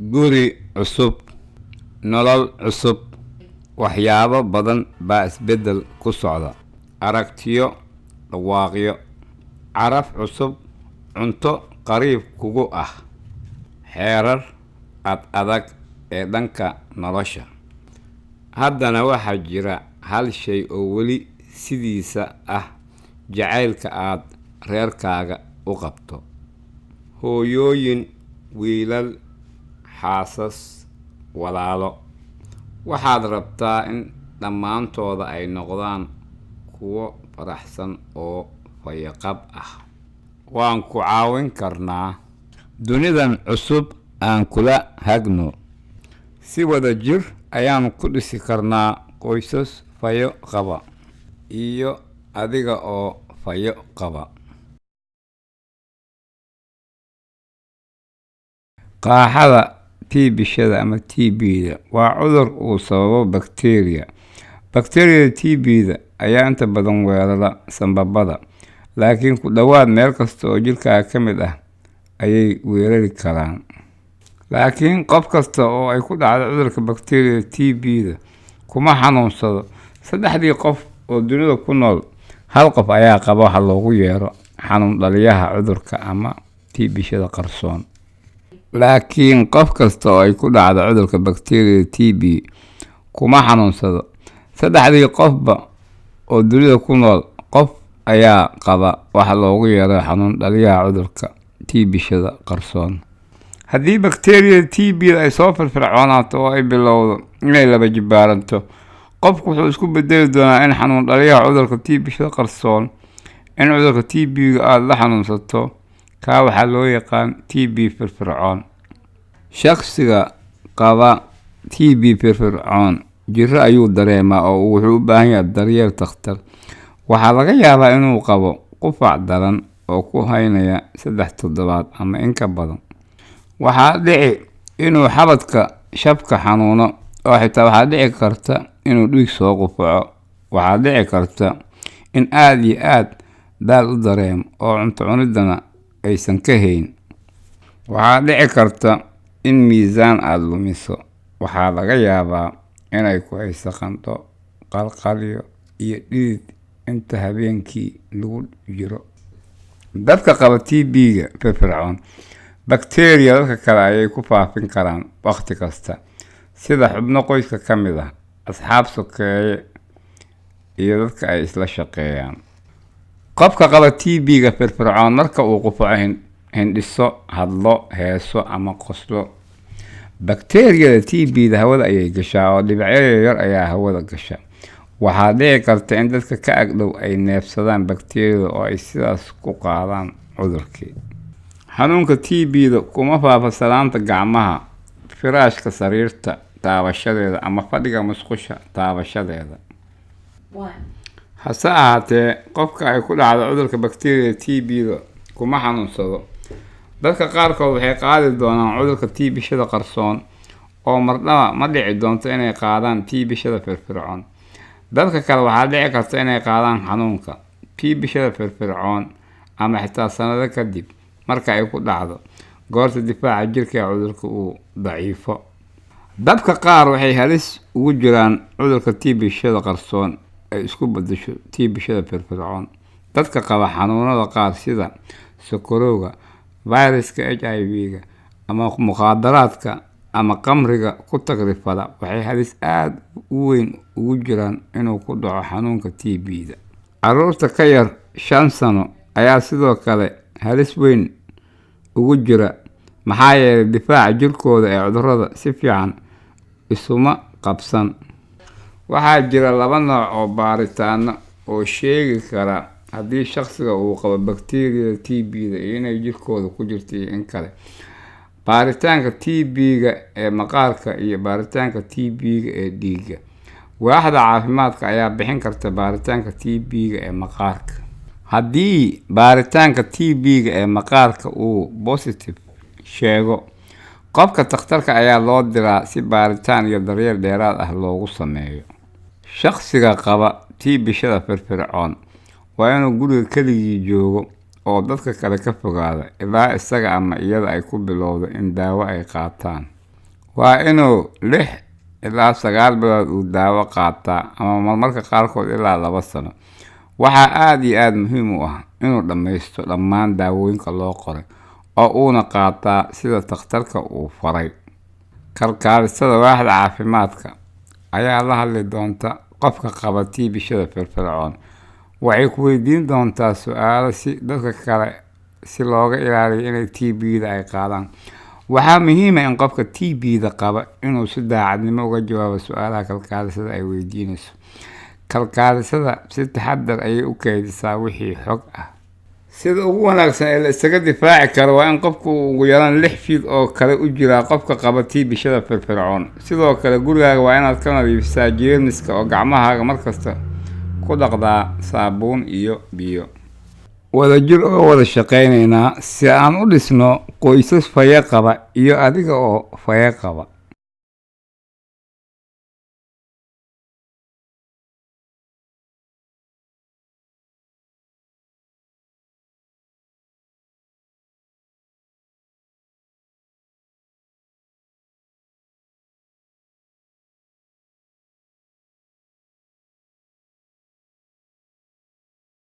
Guri cusub, nolol cusub, waxyaabo badan baa isbeddel ku socda. Aragtiyo, dhawaaqyo, caraf cusub, cunto qariib kugu ah, xeerar ad adag ee dhanka nolosha. Haddana waxaa jira hal shay oo weli sidiisa ah: jacaylka aad reerkaaga u qabto. Hooyooyin, wiilal, xaasas, walaalo. Waxaad rabtaa in dhammaantooda ay noqdaan kuwo faraxsan oo fayoqab ah. Waan ku caawin karnaa. Dunidan cusub aan kula hagno. Si wada jir ayaan ku dhisi karnaa qoysas fayo qaba iyo adiga oo fayo qaba. Qaaxada tiibishada ama TB-da waa cudur uu sababo bakteeriya. Bakteeriyada TB-da ayaa inta badan weerara sambabada, laakiin ku dhawaad meel kasta oo jirkaaga ka mid ah ayay weerari karaan. Laakiin qof kasta oo ay ku dhacdo cudurka bakteeriyada TB-da kuma xanuunsado. Saddexdii qof oo dunida ku nool, hal qof ayaa qaba waxa loogu yeero xanuun dhaliyaha cudurka ama tiibishada qarsoon. Laakiin qof kasta oo ay ku dhacdo cudurka bakteeriyada TB kuma xanuunsado. Saddexdii qofba oo dunida ku nool, qof ayaa qaba waxa loogu yeero xanuun dhaliyaha cudurka tiibishada qarsoon. Haddii bakteeriyada TB-da ay soo firfircoonaato oo ay bilowdo inay laba jibaaranto, qofku wuxuu isku beddeli doonaa in xanuun dhaliyaha cudurka tiibishada qarsoon. In cudurka TB-ga aad la xanuunsato, kaa waxaa loo yaqaan TB firfircoon. Shakhsiga qaba TB firfircoon jirro ayuu dareemaa oo wuxuu u baahan yahay daryeel takhtar. Waxaa laga yaabaa inuu qabo qufac daran oo ku haynaya 3 toddobaad ama in ka badan. Waxaa dhici inuu xabadka shabka xanuuno, oo xitaa waxaa dhici karta inuu dhiig soo qufaco. Waxaa dhici karta in aad iyo aad daal u dareemo oo cunto cuniddana aysan ka hayn. Waxaa dhici karta in miisaan aad lumiso. Waxaa laga yaabaa inay ku hayso qandho, qalqalyo iyo dhidid inta habeenkii lagu jiro. Dadka qaba TB-ga firfircoon, bakteeriya dadka kale ayay ku faafin karaan wakhti kasta, sida xubno qoyska ka mid ah, asxaab sokeeye iyo dadka ay isla shaqeeyaan. Qofka qaba TB-ga firfircoon marka uu qufaco, hindhiso, hadlo, heeso ama qoslo, bakteeriyada TB-da hawada ayay gashaa oo dhibicyo yaryar ayaa hawada gasha. Waxaa dhici karta in dadka ka agdhow ay neefsadaan bakteeriyada oo ay sidaas ku qaadaan cudurkii. Xanuunka TB-da kuma faafa salaanta gacmaha, firaashka sariirta taabashadeeda ama fadhiga musqusha taabashadeeda. One. Hase ahaatee, qofka ay ku dhacdo cudurka bakteeriyada TB-da kuma xanuunsado. Dadka qaarkood waxay qaadi doonaan cudurka tiibishada qarsoon oo marnaba ma dhici doonto inay qaadaan tiibishada firfircoon. Dadka kale waxaa dhici karta inay qaadaan xanuunka tiibishada firfircoon ama xitaa sanado kadib marka ay ku dhacdo, goorta difaaca jirka ee cudurka uu daciifo. Dadka qaar waxay halis ugu jiraan cudurka tiibishada qarsoon ay isku beddesho tiibishada firfircoon. Dadka qaba xanuunada qaar sida sokorowga, fayraska HIV-ga ama mukhaadaraadka ama khamriga ku tagrifala waxay halis aad u weyn ugu jiraan inuu ku dhaco xanuunka TB-da. Carruurta ka yar 5 sano ayaa sidoo kale halis weyn ugu jira, maxaa yeelay difaaca jirkooda ee cudurrada si fiican isuma qabsan. Waxaa jira laba nooc oo baaritaanno oo sheegi kara haddii shakhsiga uu qabo bakteeriyada TB-da iyo inay jirkooda ku jirto iyo in kale: baaritaanka TB-ga ee maqaarka iyo baaritaanka TB-ga ee dhiigga. Waaxda caafimaadka ayaa bixin karta baaritaanka TB-ga ee maqaarka. Haddii baaritaanka TB-ga ee maqaarka uu positive sheego, qofka takhtarka ayaa loo diraa si baaritaan iyo daryeel dheeraad ah loogu sameeyo. Shakhsiga qaba tiibishada firfircoon waa inuu guriga keligii joogo oo dadka kale ka fogaada ilaa isaga ama iyada ay ku bilowdo in daawo ay qaataan. Waa inuu 6 ilaa 9 bilood uu daawo qaataa ama marmarka qaarkood ilaa 2 sano. Waxaa aada iyo aada muhiim u ah inuu dhammaysto dhammaan daawooyinka loo qoray oo uuna qaataa sida takhtarka uu faray. Kalkaalisada waaxda caafimaadka ayaa la hadli doonta qofka qaba tiibishada firfircoon. Waxay ku weydiin doontaa su-aalo si dadka kale si looga ilaaliyo inay TB-da ay qaadaan. Waxaa muhiim ah in qofka TB-da qaba inuu si daacadnimo uga jawaabo su-aalaha kalkaalisada ay weydiinayso. Kalkaalisada si taxadar ayay u kaydisaa wixii xog ah. Sida ugu wanaagsan ee la isaga difaaci karo waa in qofku uu ugu yaraan 6 feet oo kale u jiraa qofka qaba tiibishada firfircoon. Sidoo kale, gurigaaga waa inaad ka nadiifisaa jeermiska oo gacmahaaga markasta ku dhaqdaa saabuun iyo biyo. Wadajir oo wada shaqeyneynaa si aan u dhisno qoysas fayo qaba iyo adiga oo fayo qaba.